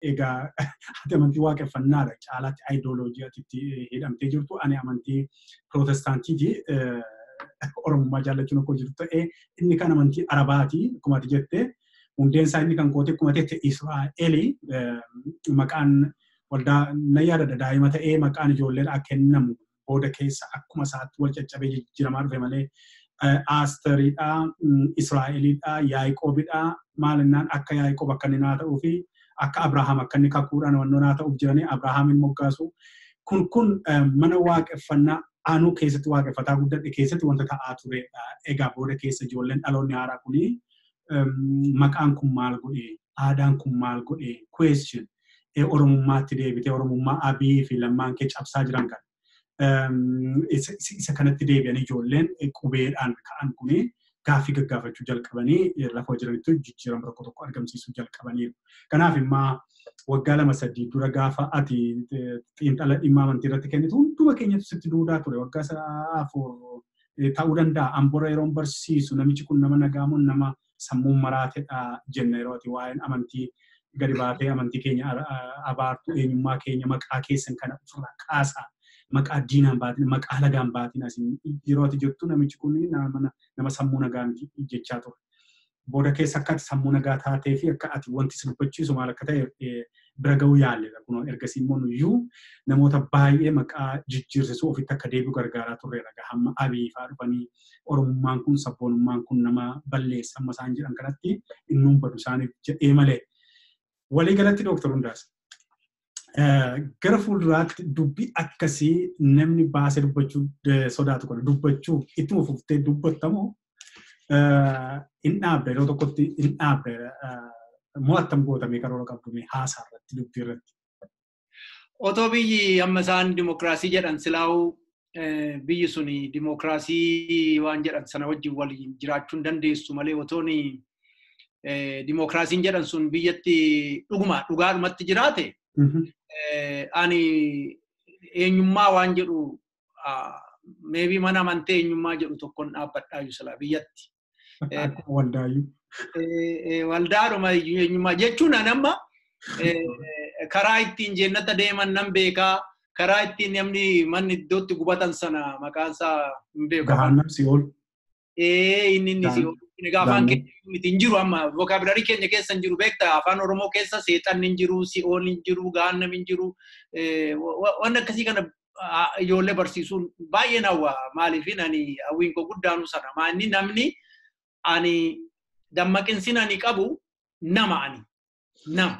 Egaa ati amantii waaqeffannaadha caalaatti aayidooloojii ati itti hidhamtee jirtu. Ani amantii pirootestaantiiti. Oromummaa jaallachuun akkuma jirtu ta'ee inni kan amantii Arabaati akkuma ati jette. Hundeen isaa inni kan koote akkuma jette Israa'eli maqaan waldaa na yaadadha daa'ima ta'ee maqaan ijoolleedhaa kennamu booda keessa akkuma isaatti wal caccabee jijjiiramaa dhufe malee Aasteriidha, Israa'eliidha, Yaaqoobidha maalinnaan akka Yaaqoob akka inni naa ta'uu fi akka Abrahaam akka inni kakuudhaan wannoo naa ta'uuf jiranii Abrahaamin moggaasu. Kun mana waaqeffannaa aanuu keessatti waaqeffataa guddadhe keessatti wanta ta'aa turedha. Egaa booda keessa ijoolleen dhaloonni haaraa kuni maqaan kun maal godhe, aadaan kun maal godhe, question Oromummaatti deebitee Oromummaa Abii fi lammaan kee cabsaa jiran kana. Isa kanatti deebi'anii ijoolleen qubeedhaan ka'an kuni gaaffii gaggaafachuu jalqabanii lafa jiranitti jijjiirama tokko tokko argamsiisuu jalqabaniiru. Kanaaf immoo waggaa 2-3 dura gaafa ati xiinxala dhimma amantii irratti kennitu hunduma keenyatu sitti duudaa ture. Waggaa 4 ta'uu danda'a. Ambora yeroon barsiisu namichi kun nama nagaamuun nama sammuun maraatedha jenna yeroo ati waa'een amantii gadi baatee amantii keenya abaartu eenyummaa keenya maqaa keessan kana ofirraa kaasaa. Maqaa diinaan baatin, maqaa lagaan baatin asin yeroo ati jirtu namichi kun nama sammuu nagaa miti jechaa ture. Booda keessa akka ati sammuu nagaa taatee fi akka ati wanti si dubbachiisu maal akka ta'e bira ga'uu yaalleedha. Kunoo ergasii immoo nuyyuu namoota baay'ee maqaa jijjiirsisuu ofitti akka deebi'u gargaaraa turreedha. Hamma Abii fa'aa dhufanii Oromummaan kun sabboonummaan kun nama balleessa amma isaan jedhan kanatti innuun badu isaaniif jedhee malee. Waliigalatti Dooktar Hundaas. Gara fuulduraatti dubbii akkasii namni baasee dubbachuu sodaatu kana dubbachuu ittuma fuftee dubbattamoo hin dhaabda yeroo tokkotti hin dhaabda mo'attam gootamee karoora qabdu haasaa irratti dubbii irratti. Otoo biyyi amma isaan dimokiraasii jedhan silaa'uu biyyi suni dimokiraasii waan jedhan sana wajjin waliin jiraachuu hin dandeessu malee otoon dimokiraasiin jedhan sun biyyatti dhuguma dhugaadhumatti jiraate ani eenyummaa waan jedhu maybe mana amantee eenyummaa jedhu tokkoon dhaabbadhaa jiru silaa biyyatti. Waldaayyuu. Waldaadhuma eenyummaa jechuun ani amma karaa ittiin jennata deeman nan beekaa karaa ittiin namni manni iddootti gubatan sana maqaan isaa hin beeku. Gahaannam si'ool. Inni si'ool. Egaa afaan keenya miti hin jiru amma vookaabilarii keenya keessa hin jiru beektaa afaan Oromoo keessa seexanni hin jiru, si'ool hin jiru, gahaannam hin jiru. Waan akkasii kana ijoollee barsiisuun baay'een hawwa maaliif ani hawwiin koo guddaanuu sana maanni namni ani dammaqinsi ani qabu nama ani nama.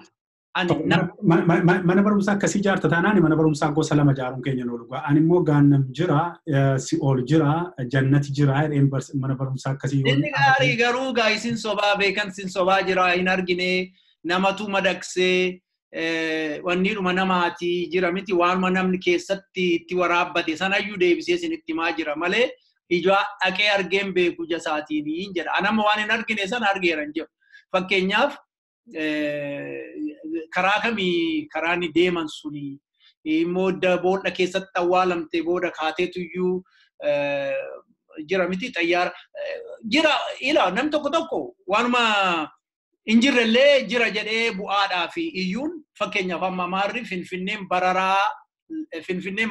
Mana barumsaa akkasii ijaarta taanaan mana barumsaa gosa lama ijaaruun keenya nu dhugaa. Ani immoo gaannam jira, si'ool jira, jannati jira jedheen mana barumsaa akkasii yoo. Inni gaarii garuu isin sobaa beekan sin sobaa jira hin argine namatu madaqsee wanniidhuma namaati jira miti waanuma namni keessatti itti waraabbate sanayyuu deebisee isinitti himaa jira malee ija dhaqee argeen beeku ija isaatiin jedha. Anamma waan hin argine sana argeera hin jedhu. Fakkeenyaaf karaa kamii karaan deeman suni immoo boolla keessatti awwaalamte booda kaateetuyyuu jira miti xayyaara jira ila nam tokko tokko waanuma hin jirrellee jira jedhee bu'aadhaa fi iyyuun fakkeenyaaf amma Amaarri Finfinneen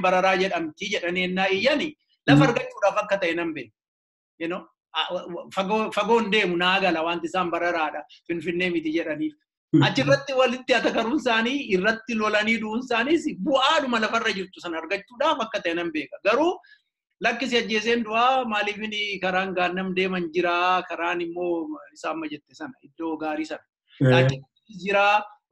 bararaa jedhamti jedhanii ennaa iyyani lafa argachuudhaaf akka ta'e nan beeku. You know, fagoon deemu naa gala wanti isaan bararaadha Finfinnee miti jedhaniif. Achirratti walitti atakaruun isaanii irratti lolanii du'uun isaaniis bu'aadhuma lafarra jirtu sana argachuudhaaf akka ta'e nan beeka. Garuu lakkisi ajjeeseen du'aa maaliif karaan gaannam deeman jira karaan immoo isaan amma jette sana iddoo gaarii sana. Jira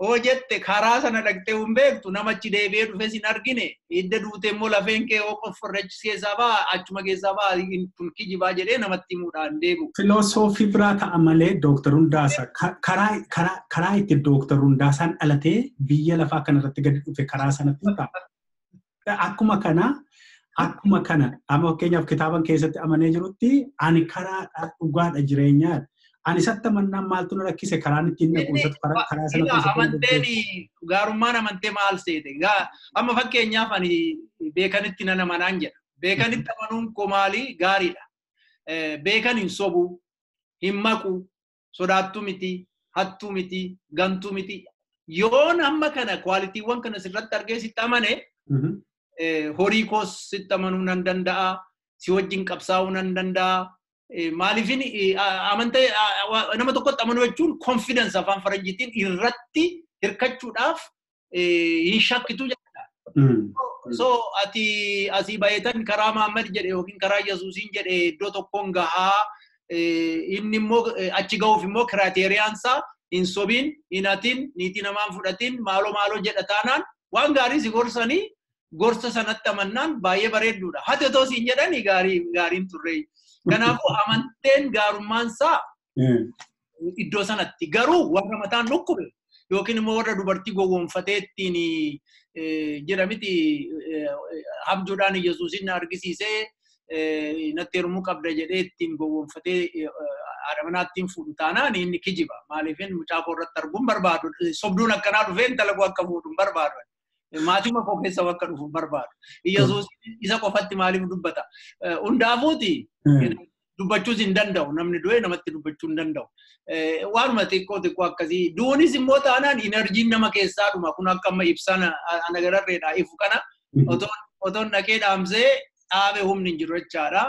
hoo jette karaa sana dhaqxee hin beektu namachi deebi'ee dhufes hin argine hidda duute immoo lafeen kee hoo qofforrachi keessaa ba'a achuma keessaa ba'a kun kijibaa jedhee namatti himuudhaan deebi'u. Filosoofii biraa ta'a malee Dooktar Hundaasa karaa itti Dooktar Hundaasaan dhalatee biyya lafaa kanarratti gadi dhufe karaa sanatti ta'a. Akkuma kana amma fakkeenyaaf kitaaban keessatti amanee jirutti ani karaadha dhugaadha jireenyaadha. Ani isatti amannaan maaltu na rakkise karaan ittiin dhaqu isatti karaa sana keessatti. Amanteen gaarummaan amantee maal seete? Amma fakkeenyaaf ani beekanitti nan amanaan jedha. Beekanitti amanuun koo maali? Gaariidha. Beekan hin sobu, hin maqu, sodaattuu miti, hattuu miti, gantuu miti. Yoon amma kana kwaalitiiwwan kana sirratti argee sitti amane horii koos sitti amanuu nan danda'a, si wajjin qabsaa'uu nan danda'a. Maaliifin amantee nama tokkotti amanuu jechuun confidence afaan faranjiitiin irratti hirkachuudhaaf hin shakkitu jechuudha. So ati asii baay'atan karaa Muhammad jedhe yookiin karaa Yesuusiin jedhe iddoo tokkoon gahaa, inni immoo achi gahuuf immoo criteriyaan isaa hin sobiin, hin hatin, niitii namaan fudhatin, maaloo maaloo jedha taanaan waan gaarii si gorsanii gorsa sanatti amannaan baay'ee bareedduudha. Hati otoo siin jedhanii gaarii gaariin turre. Kanaafuu amanteen gaarummaan isaa iddoo sanatti garuu warra mataan dhukkube yookiin immoo warra dubartii gowwoomfatee ittiin jedhamiti abjuudhaan Yesuusin argisiisee natti heerumuu qabda jedhee ittiin gowwoomfatee haadha manaa ittiin fuudhu taanaan inni kijiba. Maaliifin mucaa koo irratti arguun barbaadu. Sobduun akkanaa dhufee intala koo akka fuudhu hin barbaadu. Maatii koo keessa akka dhufu hin barbaadu. Yesuus isa qofatti maaliif dubbata? Hundaafuuti dubbachuus hin danda'u. Namni du'e namatti dubbachuu hin danda'u. Waanuma xiqqoo xiqqoo akkasii. Duunis immoo taanaan energyn nama keessaa dhuma. Kun akka amma ibsaan ana gararreedha ifu kana otoon dhaqee dhaamsee dhaabe humni hin jiru jechaadha.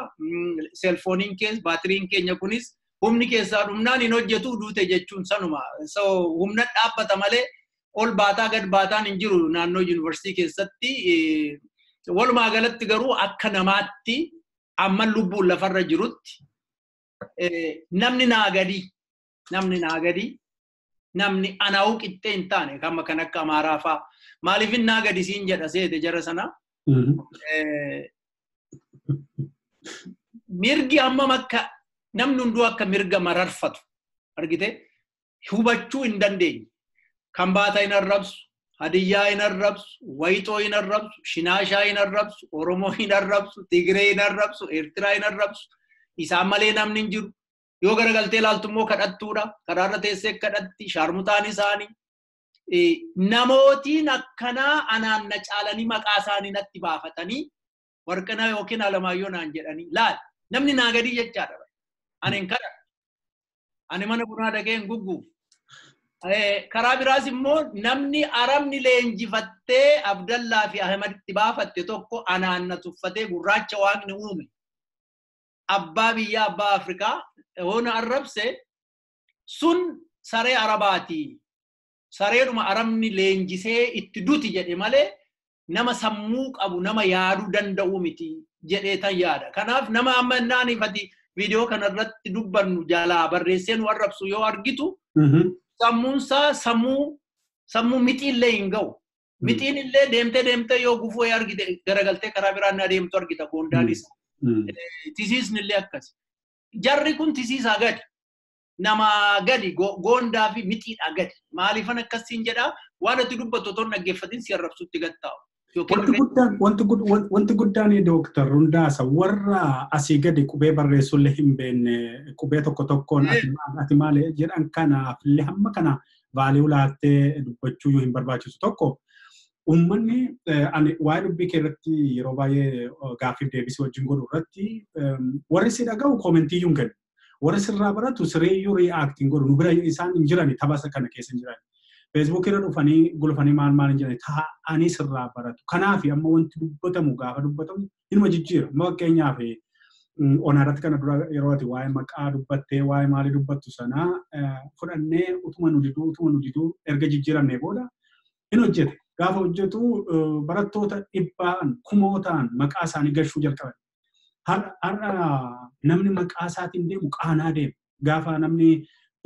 Cellphoneiin keessa baattiriin keenya kunis humni keessaa dhumnaan hin hojjetu duute jechuun sanuma. So humna dhaabbata malee ol baataa gad baataan hin jiru naannoo yuunivarsiitii keessatti. Walumaa galatti garuu akka namaatti amma lubbuun lafarra jirutti namni naa gadi namni naa gadi namni anaa'uu qixxee hin taane kama kan akka Amaaraa fa'aa. Maaliif naa gadi siin jedha seete jara sana. Mirgi hammam akka namni hunduu akka mirga mararfatu argite hubachuu hin dandeenye. Kambaataa hin arrabsu, Hadiyyaa hin arrabsu, Wayixoo hin arrabsu, Shinaashaa hin arrabsu, Oromoo hin arrabsu, Tigree hin arrabsu, Eertiraa hin arrabsu. Isaan malee namni hin jiru. Yoo garagaltee ilaaltu immoo kadhattuudha. Karaarra teessee kadhatti, shaarmutaan isaanii. Namootiin akkanaa anaan na caalanii maqaa isaanii natti baafatanii Warqinaa yookiin Alamaayyoo naan jedhanii laal namni naa gadii jechaadha. Ani hin kadhadhu. Ani mana bunaa dhaqee hin gugguufu. Karaa biraas immoo namni arabni leenjifattee Abdallaa fi Ahmaditti baafatte tokko anaan na tuffatee gurraacha waaqni uume. Abbaa biyya abbaa Afrikaa hoona arrabse sun saree arabaati. Sareedhuma arabni leenjisee itti duti jedhe malee nama sammuu qabu nama yaaduu danda'u miti jedhee tan yaada. Kanaaf nama amma naanifati viidiyoo kanarratti dubbannu jalaa barreessee nu arrabsu yoo argitu sammuunsaa sammuu mixiillee hin ga'u. Mixiin illee deemtee deemtee yoo gufuu argite garagaltee karaa biraan adeemtu argita goondaan isaa. Tisiisni illee akkas. Jarri kun tisiisaa gadi. Nama gadi goondaa fi mixiidhaa gadi. Maaliifan akkasiin jedhaa waan ati dubbattu otoo hin dhaggeeffatin si arrabsutti gad taa'u. Wanti guddaan Dooktar Hundaasa warra asii gadi qubee barreessullee hin beekne qubee tokko tokkoon ati maal jedhan kanaaf illee hamma kana value laattee dubbachuu hin barbaachisu tokko uummanni ani waa'ee dubbii kee irratti yeroo baay'ee gaaffiif deebisii wajjin godhu irratti warri si dhaga'u commentii iyyuu hin kennu. Warri sirraa baratu sireeyyuu reactiin godhu nu bira isaan hin jirani tapha kana keessa hin jirani. Facebook irra dhufanii gulufanii maal maal hin jirani taa'anii sirraa baratu. Kanaaf amma wanti dubbatamu gaafa dubbatamu inuma jijjiira. Amma fakkeenyaaf onaa irratti kana dura yeroo ati waa'ee maqaa dubbattee waa'ee maalii dubbattu sana fudhannee utuma nu diduu erga jijjiiramnee booda hin hojjete. Gaafa hojjetu barattoota dhibbaan kumootaan maqaa isaanii gashuu jalqaban. Har'a namni maqaa isaatiin deemu qaanaa deema. Gaafa namni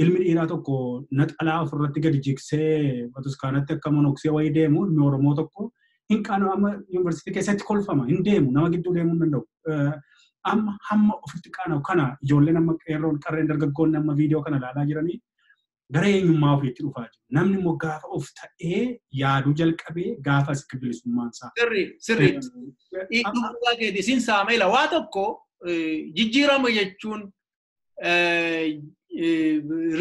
ilmi dhiiraa tokko naxalaa ofirratti gadi jigsee bataskaanatti akka monoksee wayii deemu ilmi Oromoo tokko hin qaanu amma yuunivarsiitii keessatti kolfama hin deemu nama gidduu deemuu hin danda'u. Amma hamma ofitti qaana'u kana ijoolleen amma qeerroon qarreen dargaggoonni amma viidiyoo kana ilaalaa jiranii gara eenyummaa ofiitti dhufaa jiru. Namni immoo gaafa of ta'ee yaaduu jalqabee gaafa as bilisummaan isaa. Sirrii sirrii. Dhugaa keeti siin saameela waa tokko jijjiirama jechuun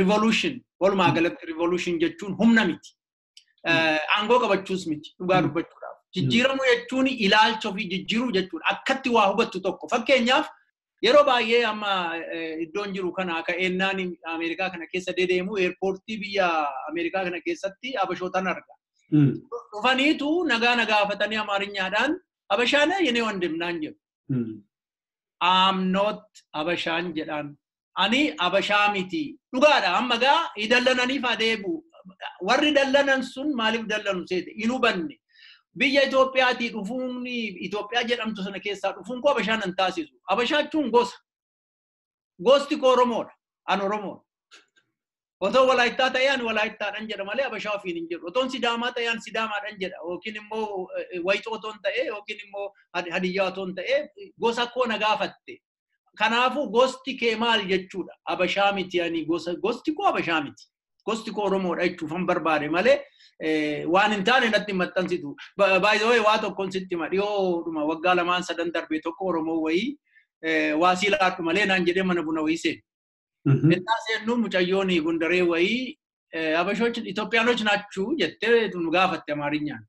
revolution walumaa galatti revolution jechuun humna miti. Aangoo qabachuus miti dhugaa dubbachuudhaaf. Jijjiiramuu jechuun ilaalcha ofii jijjiiruu jechuudha. Akkatti waa hubattu tokko. Fakkeenyaaf Yeroo baay'ee amma iddoon jiru kana akka ennaan Ameerikaa kana keessa dedeemu eerpoortii biyya Ameerikaa kana keessatti Abashootan arga. Dhufaniitu nagaa nagaafatanii Amaarinyaadhaan Abashaana yenee wandimnaan jedhu. I'm not Abashaan jedhaan. Ani Abashaa miti. Dhugaadha amma gaa dallananiif adeemu. Warri dallanan sun maaliif dallanu seete hin hubanne. Biyya Itoophiyaatii dhufuun Itoophiyaa jedhamtu sana keessaa dhufuun koo Abashaa nan taasisu. Abashaa jechuun gosa. Gosti koo Oromoodha. An Oromoodha. Otoo Walaayittaa ta'ee ani Walaayittaadhaan jedha malee Abashaa ofiin hin jedhu. Otoon Sidaamaa ta'ee ani Sidaamaadhaan jedha. Yookiin immoo Wayixoo otoon ta'ee yookiin immoo Hadiyyaa otoon ta'ee gosa koo na gaafatte. Kanaafuu gosti kee maal jechuudha. Abashaa miti ani gosti koo Abashaa miti. Gosti koo Oromoodha jechuufan barbaade malee waan hin taane natti maxxansitu. Baay'ee waa tokkoon sitti hima. Dhiyoodhuma waggaa lamaan sadan darbee tokko Oromoo wayii waa sii laadhu malee naan jedhee mana buna wayii seenu. Innaa seennu mucayyoon Gondaree wayii Abashoች Itoophiyaanoች ናችሁ jettee nu gaafatte Amaarinyaan.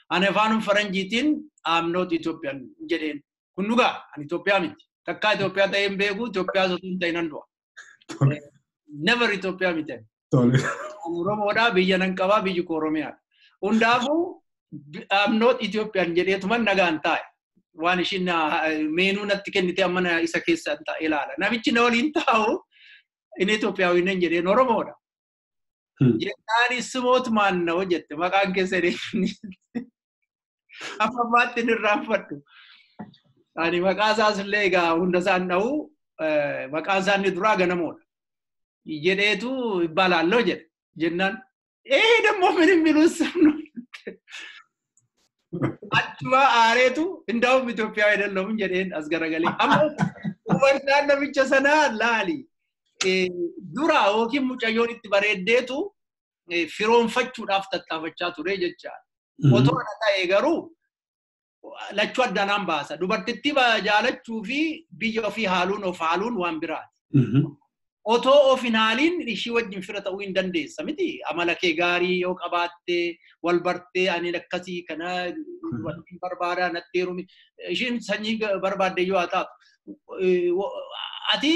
Ani afaanuma Faranjiitiin I'm not Ethiopian jedheen. Kun dhugaa ani Itoophiyaa miti. Takkaa Itoophiyaa ta'ee hin beeku Itoophiyaa osoo hin ta'in nan du'a. Never Itoophiyaa miti. Oromoodha biyya nan qabaa biyyi koo Oromiyaadha. Hundaafuu I'm not Ethiopian jedheetuman nagaan taa'e. Waan ishiin meenuu natti kennite amma isa keessa taa'e ilaala. Namichi na waliin taa'u inni Itoophiyaawii nan jedheen Oromoodha. Jennaan ስሞት ማን ነው jette maqaan keessa amma ammaatti hin irraanfadhu. Ani maqaa isaas illee egaa hunda isaan dha'u maqaan isaa inni duraa Ganamoodha. Jedheetu ይባላለሁ jedhe jennaan ይሄ ደግሞ ምን የሚሉት ስም ነው? Achuma aareetu እንዳውም ኢትዮጵያዊ አይደለሁም jedheen as garagalee. Amma hubannaan namicha sanaa laali. Dura yookiin mucayyoon itti bareeddeetu firoonfachuudhaaf tattaafachaa ture jechaadha. Otoo ana ta'e garuu lachuu addaanaan baasa. Dubartittii jaalachuu fi biyya ofii haaluun of haaluun waan biraati. Otoo of hin haaliin ishii wajjin fira ta'uu hin dandeessa miti. Amala kee gaarii yoo qabaatte wal bartee ani akkasii kana dubartiin barbaadaa natti heerumi. Ishiin sanyii barbaadde yoo haa taatu. Ati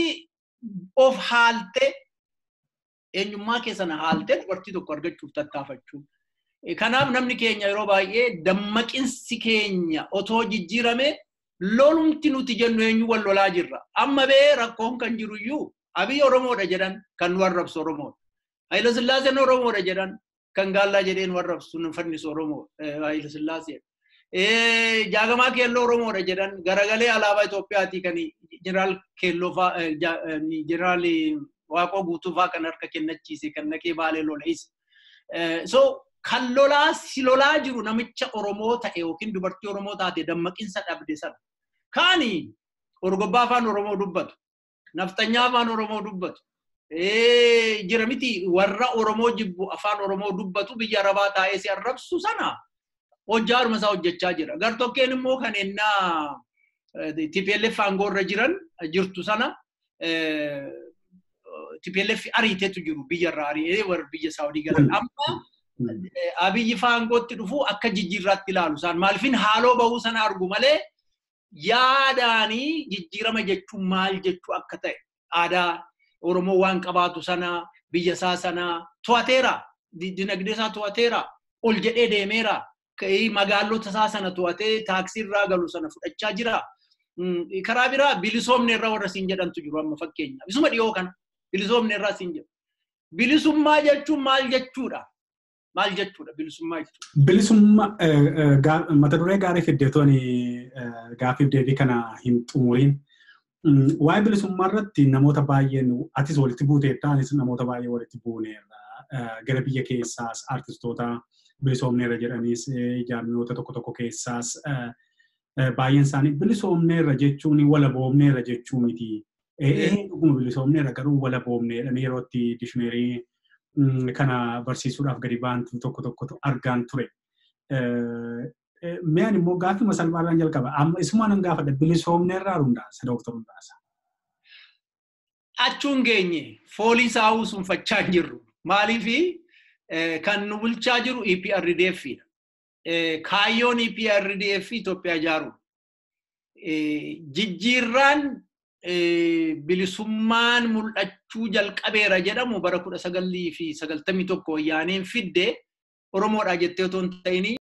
of haaltee eenyummaa kee sana haaltee dubartii tokko argachuuf tattaafachuu. Kanaaf namni keenya yeroo baay'ee dammaqinsi keenya otoo jijjiirame lolumti nuti jennu eenyu wal lolaa jirra. Amma bee rakkoon kan jiru iyyuu Abiy Oromoodha jedhan kan nu arrabsu Oromoodha. Haayila Sillaaseen Oromoodha jedhan kan gaallaa jedheen nu arrabsu nu fannisu Oromoo Haayila Sillaaseen. Jaagamaa Keelloo Oromoodha jedhan garagalee alaabaa Itoophiyaatii kan Jeneraal Keelloo fa'aa Jeneraal Waaqoo Guutuu fa'aa kan harka kennachiise kan naqee Baalee lola isa. So kan lolaa si lolaa jiru namicha Oromoo ta'e yookiin dubartii Oromoo taate dammaqinsa dhabde sana. Kaani orgobbaa afaan Oromoo dubbatu. Naftanyaa afaan Oromoo dubbatu. Jira miti warra Oromoo jibbu afaan Oromoo dubbatu biyya Arabaa taa'ee si arrabsu sana hojjaadhuma isaa hojjechaa jira. Gartokkeen immoo kan ennaa TPLF aangoo irra jiran jirtu sana TPLF ariiteetu jiru biyya irraa ari'ee warra biyya Saawudii galan. Amma Abiyyi aangootti dhufu akka jijjiirraatti ilaalu isaan maaliifin haaloo bahuu sana argu malee yaadaanii jijjiirama jechuun maal jechuu akka ta'e aadaa Oromoo waan qabaatu sana biyya isaa sana to'ateera dinagdee isaa to'ateera ol jedhee deemeera magaalota isaa sana to'atee taaksii irraa galu sana fudhachaa jira. Karaa biraa bilisoomne irraa warra siin jedhantu jiru amma fakkeenyaaf. Isuma dhiyoo kana bilisoomne irraa siin jedhu. Bilisummaa jechuun maal jechuudha? Maal jechuudha bilisummaa jechuudha? Bilisummaa mata duree gaarii fiddeetoon gaaffiif deebii kana hin xumuriin. Waa'ee bilisummaa irratti namoota baay'een atis walitti buuteetta anis namoota baay'ee walitti buuneerra. Gara biyya keessaas artistoota bilisoomneerra jedhaniis jaarmiyoota tokko tokko keessaas baay'een isaanii bilisoomneerra jechuun walaboomneerra jechuu miti. Dhuguma bilisoomneerra garuu walaboomneedha yeroo itti dishineerii kana barsiisuudhaaf gadi ba'antu tokko tokkotu argaan ture. Mi'aan immoo gaaffii salphaadhaan jalqaba. Amma isuma nan gaafadha bilisoomneerraa Hundaasa Dooktar Hundaasa. Achuun geenye foolii isaa usunfachaa hin jirru. Maaliifi kan nu bulchaa jiru EPRDF dha. Kaayyoon EPRDF Itoophiyaa ijaaruudha. Jijjiirraan Bilisummaan mul'achuu jalqabeera jedhamu bara 1991 wayyaaneen fidde Oromoodha jettee otoo hin ta'in.